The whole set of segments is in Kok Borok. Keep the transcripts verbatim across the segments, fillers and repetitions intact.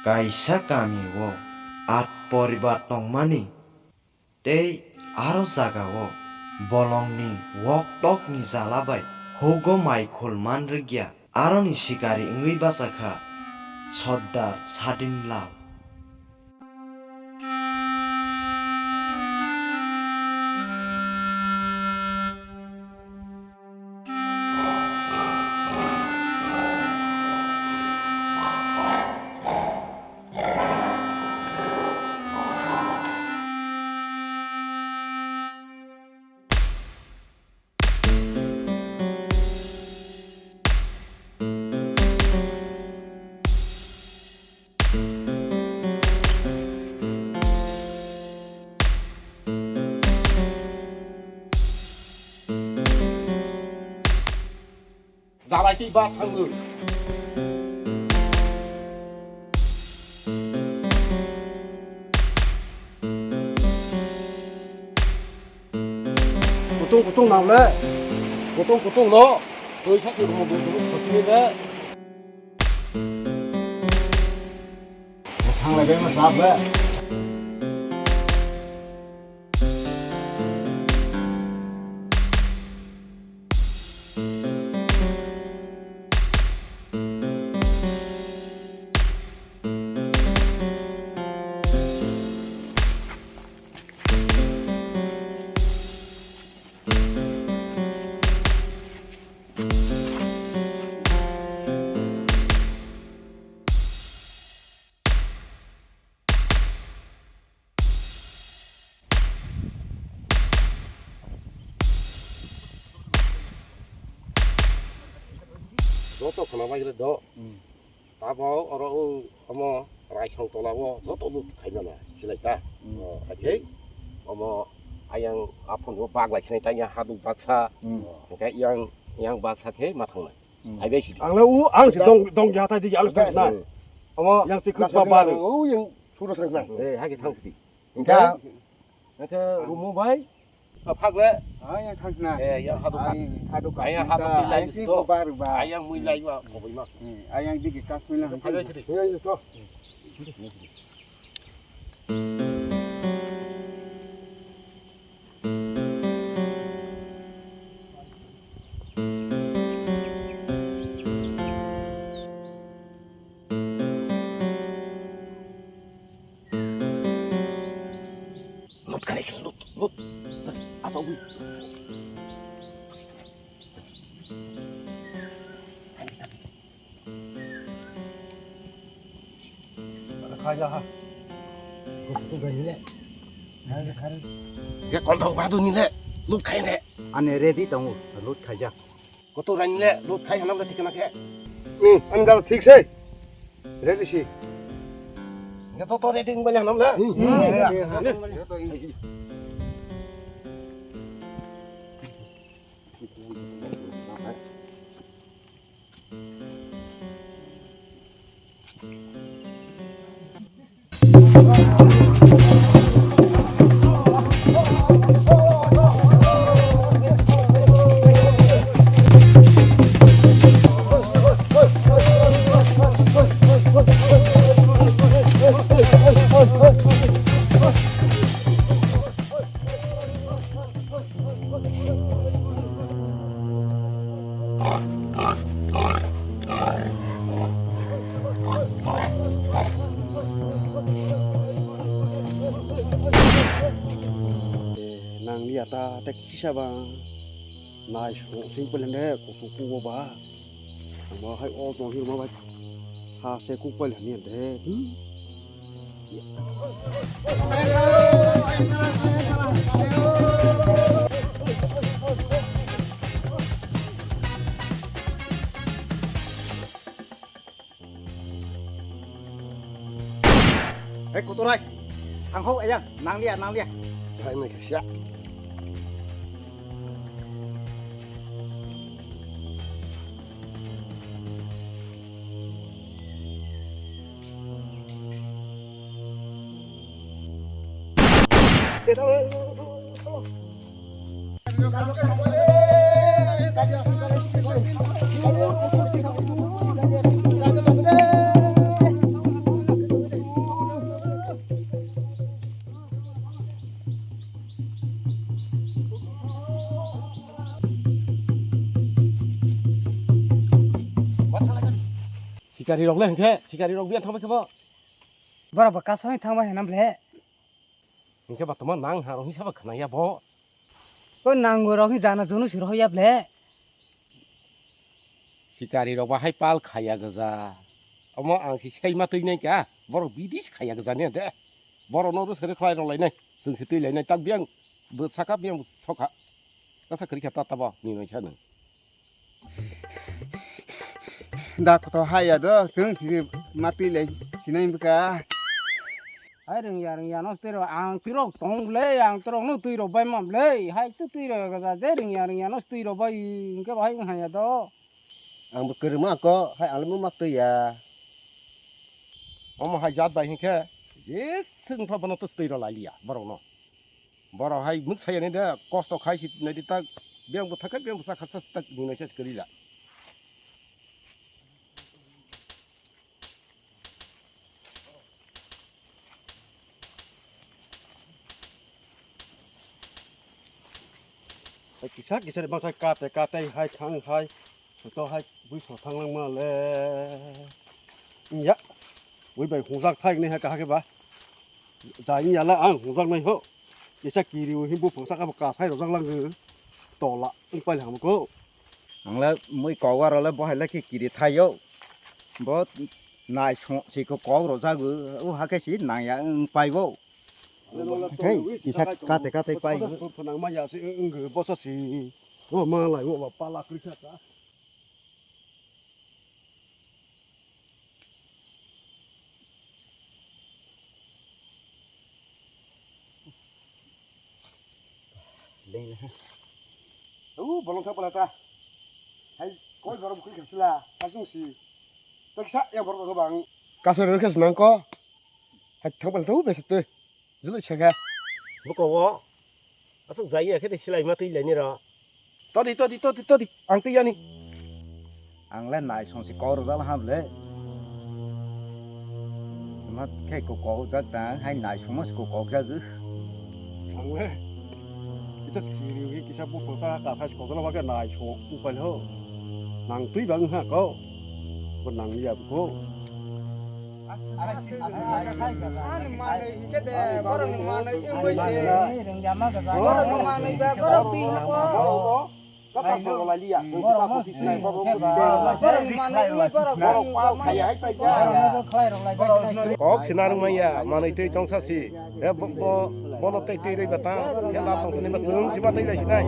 Kaisa kamio at poribar tongmani tei aro jagao bolongni wok tokni jala bai hugo mai khul man rwkya. Aroni sikari wngwi bachakha Sordar Sadin Lal. Jalai tei ba thangwi. Kutung kutung nang le. Kutung kutung no. Twi sa sir mo dum dum khosi le. Thang le be ma sap le. Joto khwna bai rw do. Hmm. Tabok oro o omo Raisong tola o joto lut khaimano silai ta. Hmm. O, hakhe omo ayang aphuru o bag lai khnai ta yang haduk baksa. Hmm. Hwnkhe yang, yang baksa khe ma thangnai. Hmm. Hai bai sidi. Ang le u, ang se dong, dong ya ta di, ang se na. Hmm. Omo yang se khuk ba ba. O yang suro thang na. Eh, hakhe thang sidi. Hwnkhe, hwnkhe rumo bai. Phak le. Ayang thang na. Eh, yang haduk. Ayang haduk. Ayang haduk di lai. Ayang mui lai wa, ko bai ma. Eh, ayang di ke kas mui lai. Phak le sidi. Ayang to. Lut khainai se, lut, lut. Asok bui. Khaja ha. Kutu gani le. Khe kolthok badu ni le. Lut khai le. Ani ready tongo, lut khaja. Kutu rani le, lut khai hanam le thikna khe. Hmm, ani dal thik se. Ready si. Nge to to ready ngbali hanam le. Hmm. Nang liya ta, ta kisa ba nai sung sing pelen de, kusuk kugo ba. Ang ba hai o jong hir ma bai ha se kuk pelen ni de. Hmm. Hei, kuturai. Thangkhok, ayang. Nangliya, nangliya. Hai, mai khasia. Sikari rok le hwnkhe, sikari rok biya thangbai khe bo. Borok bo kasoi thangbai hwnam le. Hwnkhe ba tongma nang ha rok hisa ba khna ya bo. Ko nango rok hi jana junu si rok ya ble. Sikari rok ba hai pal khaya gaja. Omo ang si sai ma twi nai ka. Borok bidi si khaya gaja ne de. Borok no rw sari khlai rok lai nai. Chwng si twi lai nai tak biang. Bo saka biang sokha. Kasa kri kha ta ta bo ni noi sa nang. Da koto haya do, chwng si matwi le sinai bwkha. Hai rwngya rwngya no twi rok, ang twi rok tong le, ang twi rok no twi rok bai mam le, hai twi twi rok ga je rwngya rwngya no twi rok bai, hwnkhe bo hai wng haya do. Ang bo kwrwma ko, hai ang le ma twi ya. Omo hai jat bai hwnkhe, je chwng pha bono twi rok lai liya borok no. Borok hai mwksayani de kosto khai si nai di tak, biyang bwthak khai biyang bwsa khaksa tak ni nai se kwrwi la. Kisa kisa de bangsa kate kate hai thang hai. Soto hai bui so thang lang ma le. Ya. Bui bai hungjak thai ni ha ka ha ke ba. Jai ya la ang hungjak nai ho. Kisa kiri u hi bu phangsa ka ka thai rojak lang ge. Tola ung pai lang ko. Ang le mui kok aro le bo hai le ki kiri thai yo. Bo nai so si ko kok rojak u ha ke si nang ya ung pai bo. Hei, kisa kate kate pai. Phanang ma ya se wng wng bosa si. O ma lai o ba pala kri kha ta. Deng na. U bolong thang pala ta. Hai koi borom kri kha sila. Asung si. Teksa ya borom ko bang. Kasar ro kes nang ko. Hai thang pala ta u besa te. Julu chega. Buko wo. Asuk jai ya khe de silai ma twi lai ni ro. Todi, todi, todi, todi. Ang twi yani. Ang le nai song si kok rwjak ham le. Ma khe ko kok jak ta, hai nai song ma si ko kok jak. Ang le. Kisa skiri wi kisa bu phangsa ka phai si kok jak ba khe nai song u pai ho. Nang twi bang ha ko. Ko nang ya ko. Ani manwi hingke de, borokni manwi wngwi se. Borokni manwi ba, borok twi hoko. Borokni manwi wngwi borok. Kok sina rwngmaya, manwi twi tongsa si. He bo, bo, bono tei twi rwi ba ta, he la tong sini ba chwng si ba twi lai sinai.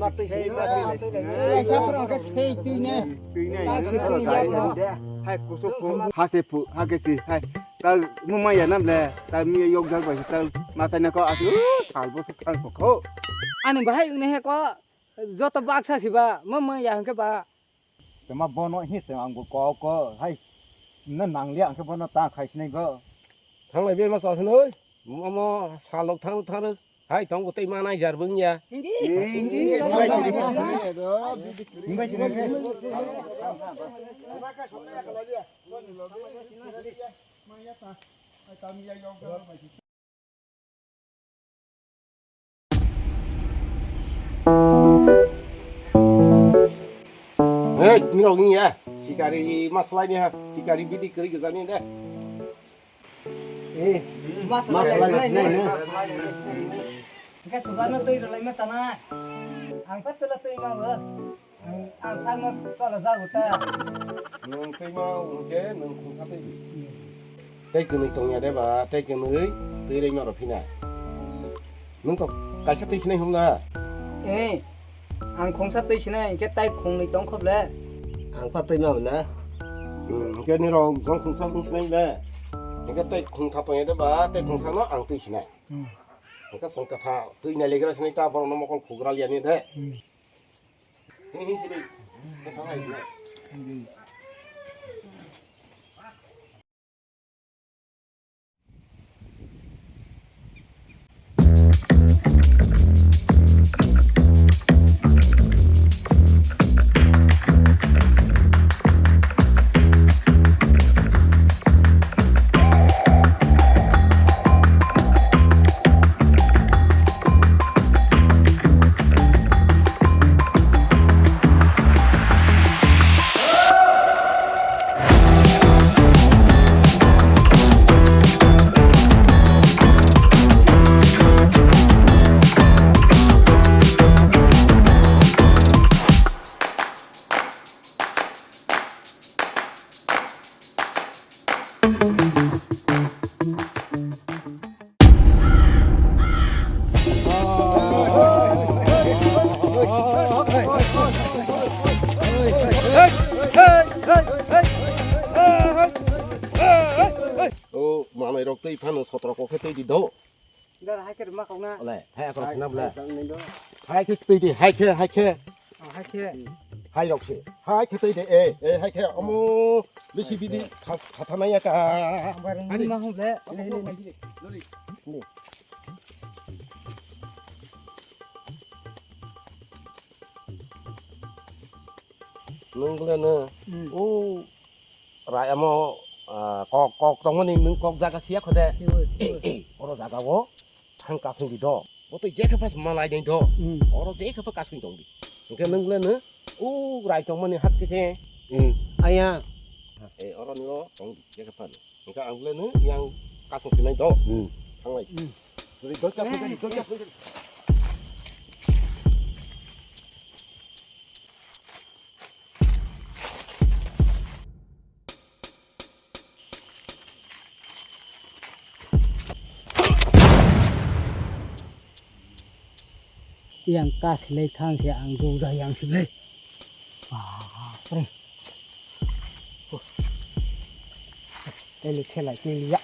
Kaisa phwrwng khe sei twi ne. Hai kusuk kum, ha se phu, ha ke ti, hai. Tal mumai ya nam le, tal mi yok jak bai, tal matai na ko asu, sal bo suk thang ko. Ani bahai uni he ko, joto baksa si ba, mumai ya hwnkhe ba. Tama bono hi se ang bo kok ko hai na nang lia ang khe bono ta khai sinai bo. Thanglai be ma sa sinoi. Omo salok thang thang hai tong bo tei ma nai jar bung ya. Hindi. Hindi. Hindi. Hei, nirok wngya, sikari maslai ni ha, sikari bidi kwrwi gwjani de. Eh, maslai, maslai, maslai, maslai. Hingke subano twi rwlai ma tana. Ang pa tula twi ma bo. Ang, ang sakno chola jago ta. Nwng twi ma hwnkhe nwng khungsa twi. Tei kwnwi tongya de ba, tei kwnwi twi rwima rw phina. Nwng to kaisa twi sinai humna. Eh, ang khungsa twi sinai, hwnkhe tai khungnwi tong khop le. Ang pa twi ma bwle. Hmm, hwnkhe nirok jong khungsa twi sinai le. Hwnkhe tei khungtha tongya de ba, tei khungsa no ang twi sinai. Hmm. Hwnkhe chwng kwtha twi nai legra sinai ta borok no mokol khugra liya ni de. Hmm. Twi phano sotro kok khe twi di do. Dara hai khe ma kok na. Ole, hai akor khna bla. Hai khe twi di, hai khe, hai khe. Oh, hai khe. Hai rok se. Hai khe twi di, eh, eh, hai khe. Omo, bisi bidi kha-, khatha nai ya ka. Bareng ni ma hung le. Ni, ni, ni. Ni. Nwng le no, hmm, o rai amo, ah, kok, kok tongmani nwng kok jaga siya khode. Siya, siya. Eh, eh, oro jaga o thang kasung di do. Bo to je khe pas malai dei do. Hmm. Oro je khe pa kasung tong di. Hingke nwng le no, o rai tongmani hak khe se. Hmm. Aya. Eh, oro ni o tong di je khe pa no. Hingke ang le no yang kasung sinai do. Hmm. Thanglai. Hmm. Doi, doi, kasung, doi, doi, kasung, doi. Yang kas le thang se ang do da yang sile. Bapre. Ele chelai ke ya.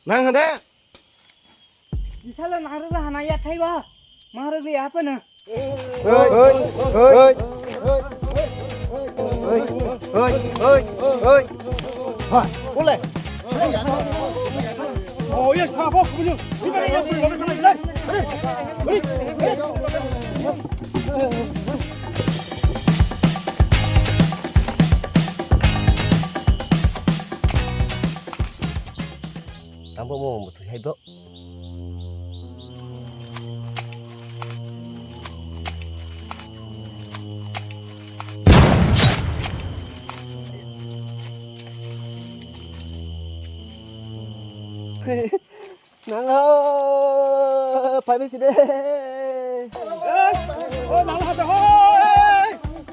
Nang hade? Bisala narwgwi hana yathai ba. Marwgwi apana. Hoi, hoi, hoi. Hoi, hoi, hoi. Ha, ule. Oh, yes, ha, bok, bulu. Iba ya, bulu, bulu, bulu. Hoi, hoi. Tamo mo mo hai bo. Nang ho, phai bisi de. O, nang ho, ho.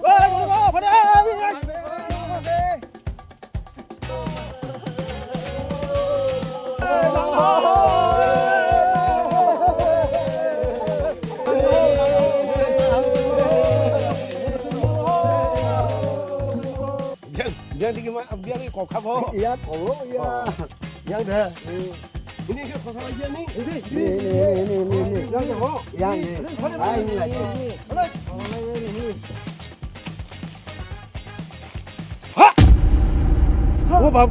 Oi, phai de. Biang, biang digi ma, biang i kok kha bo. Iya, kok, iya. Yang de. Ini ke kok kha iya ni. Ini, ini, ini, ini, ini. Yang de ho. Yang de. Ai, ini lagi. Ha! O bab.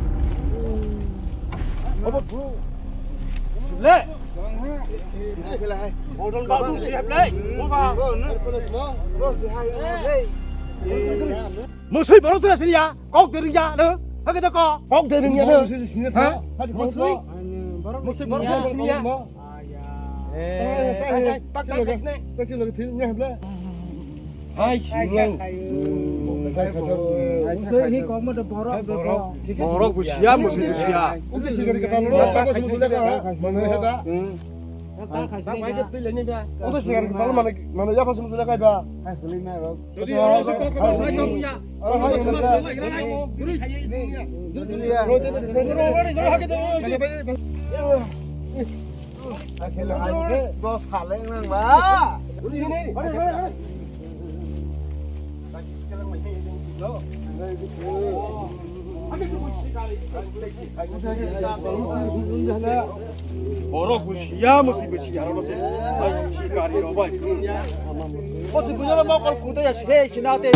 O bab. Le. Odol bab tu siap le. O bab. Musui borok sira sini ya. Kok dering ya le. Hake to kok. Kok dering ya le. Ha? Musui. Musui borok sira sini ya. Hai, sinai. Borok busia, musi busia. Borok busia, musi busia, aro se. Sikari rok bai. Musi busia, mokol kuta ya, se, sinate.